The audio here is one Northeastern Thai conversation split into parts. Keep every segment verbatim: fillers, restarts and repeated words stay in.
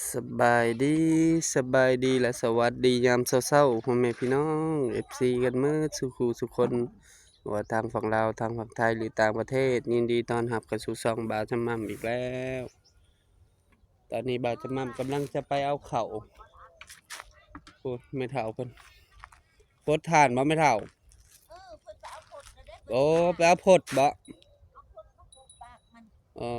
สบายดี สบายดีและสวัสดียามเช้าๆ พ่อแม่พี่น้อง เอฟซี กันเมิดสู่คู่สู่คน ว่าทางฝั่งลาว ทางฝั่งไทย หรือต่างประเทศ ยินดีต้อนรับเข้าสู่ช่องบ่าวจำม่ำอีกแล้ว ตอนนี้บ่าวจำม่ำกำลังจะไปเอาข้าว โอ้ แม่เฒ่าเพิ่น พดถ่านบ่แม่เฒ่า เออ เพิ่นไปเอาพดแล้วเด้ โอ้ ไปเอาพดบ่ เอาพดมาปลูกปากมัน อ๋อ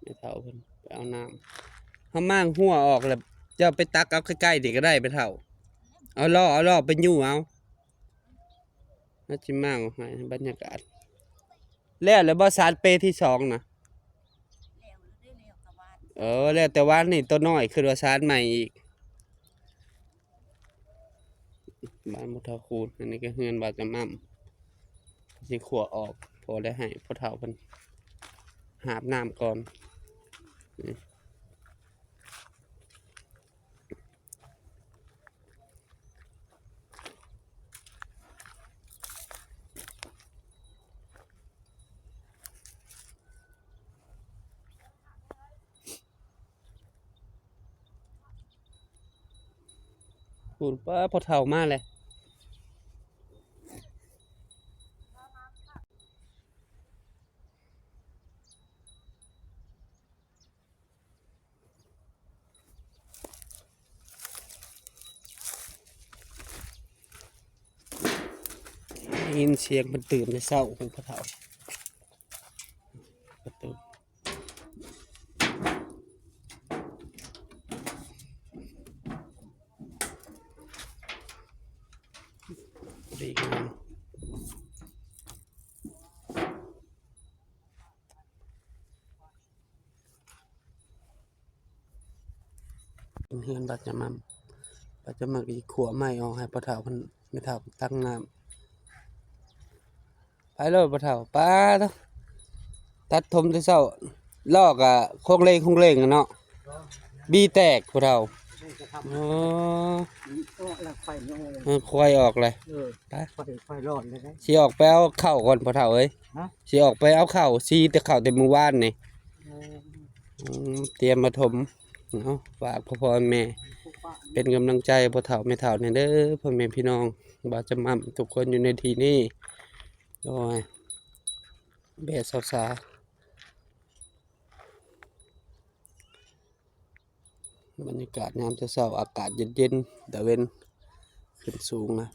แม่เฒ่าเพิ่นไปเอาน้ำ เฮาม้างหัวออกแล้ว เจ้าไปตักเอาใกล้ๆนี่ก็ได้แม่เฒ่า เอาล่อ เอาล่อไปอยู่เอา น่าสิม้างออกให้บรรยากาศ แล้ว แล้วบ่สานเปที่สองน่ะ เออ แล้วแต่วานนี่ตัวน้อยขึ้นว่าสานใหม่อีก บ้านบ่เฒ่าคูณ อันนี้ก็เฮือนบ่าวจำม่ำ สิขั่วออก พอได้ให้พ่อเฒ่าเพิ่นหาบน้ำก่อน นี่ พูดว่าพ่อเฒ่ามาเลย ได้ยินเสียงเพิ่นตื่นแต่เช้า ของพ่อเฒ่า ประตู ดีงาม เฮือนบ่าวจำม่ำ บ่าวจำม่ำก็สิขั่วไม้ออกให้พ่อเฒ่าเพิ่น แม่เฒ่าตักน้ำ ไปเลยพ่อเฒ่า ไปเด้อ ตัดถมแต่เช้า ลอกอะโคงเลงโคงเลงอะเนาะ บีแตกพ่อเฒ่า นี่จะทำ อ๋อ ออกแล้วไฟลงเลย เออ ควายออกเลย เออ ไป ไฟ ไฟร้อนเลยนะ สิออกไปเอาข้าวก่อนพ่อเฒ่าเอ้ย ฮะ สิออกไปเอาข้าว สิแต่ข้าวแต่มื้อวานนี่ เออ อืม เตรียมมาถม เนาะ ฝากพ่อพ่อแม่ เป็นกำลังใจพ่อเฒ่าแม่เฒ่าแหน่เด้อ พ่อแม่พี่น้อง บ่าวจำม่ำทุกคนอยู่ในที่นี้ โอ้ย แบะสาวสา บรรยากาศยามเช้าๆ อากาศเย็นๆ ตะเว็นขึ้นสูงนะ